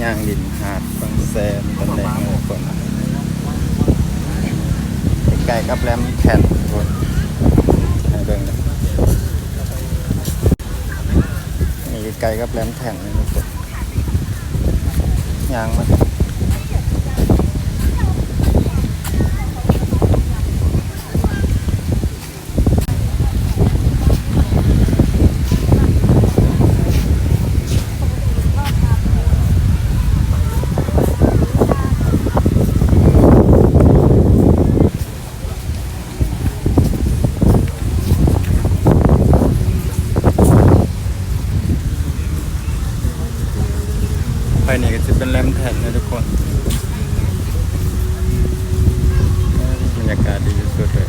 ຍ່າງຫຼິ້ນຫາດບາງແສນຕອນແລງເດີທຸກຄົນ, ໃກ້ໆກັບແຫຼມແທ່ນທຸກຄົນ ໃຫ້ເບິ່ງເດີ. ນີ້ໃກ້ໆກັບແຫຼມແທ່ນເດີທຸກຄົນ ຍ່າງມາ. ໄປນີ້ກໍຊິເປັນແຫຼມແທ່ນເດີທຸກຄົນ, ບັນຍາກາດດີທີ່ສຸດເລີຍ.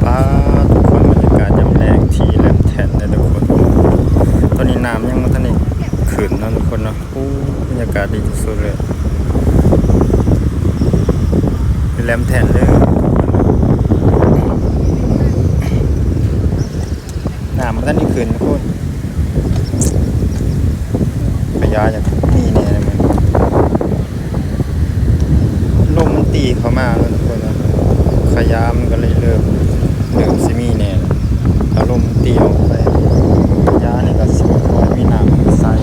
ປາດ ທຸກຄົນ ບັນຍາກາດຍາມແລງທີ່ແຫຼມແທ່ນເດີທຸກຄົນ. ຕອນນີ້ນ້ຳຍັງບໍ່ທັນໄດ້ຂຶ້ນເນາະທຸກຄົນເນາະ. ໂອ້ ບັນຍາກາດດີທີ່ສຸດເລີຍ ຢູ່ແຫຼມແທ່ນເດີ. ນ້ຳມັນບໍ່ທັນໄດ້ຂຶ້ນພຸ້ນ ຂະຫຍາດຍັງມີແດ່ ລົມມັນຕີເຂົ້າມາເນາະທຸກຄົນເນາະ, ຂະຫຍາດມັນກໍເລີຍເລີ່ມ ເລີ່ມຊິມີແດ່. ຖ້າລົມມັນຕີອອກໄປ ຂະຫຍາດນີ້ກໍຊິບໍ່ຄ່ອຍມີນ້ຳໃສ່.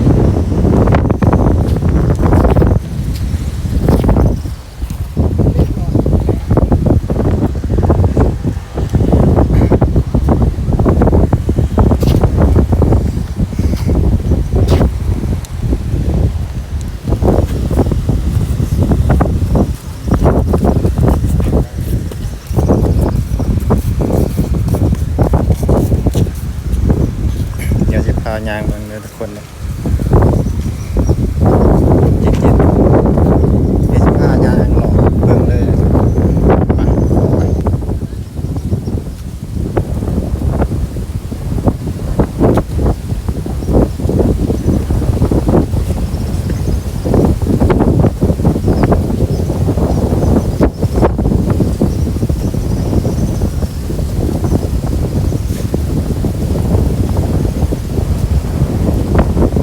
ດຽວຊິພາຍ່າງເບິ່ງເດີທຸກຄົນເດີ. ເຢັນໆ ເດີຊິພາຍ່າງເລາະເບິ່ງເລີຍ. ໄປ ໄປ. ເ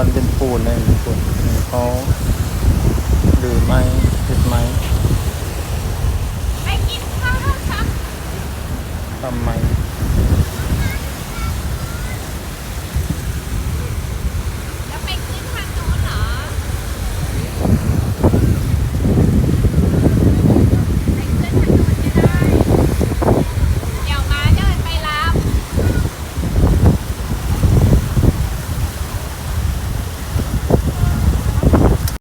ມັນເປັນປູນເດ້ ເປັນປູນ. ນີ້ເຂົາຮື້ໄມ້ ເຮັດໄມ້ ໄປກິນເຂົ້າເຮົາຊະ ທຳໄມ້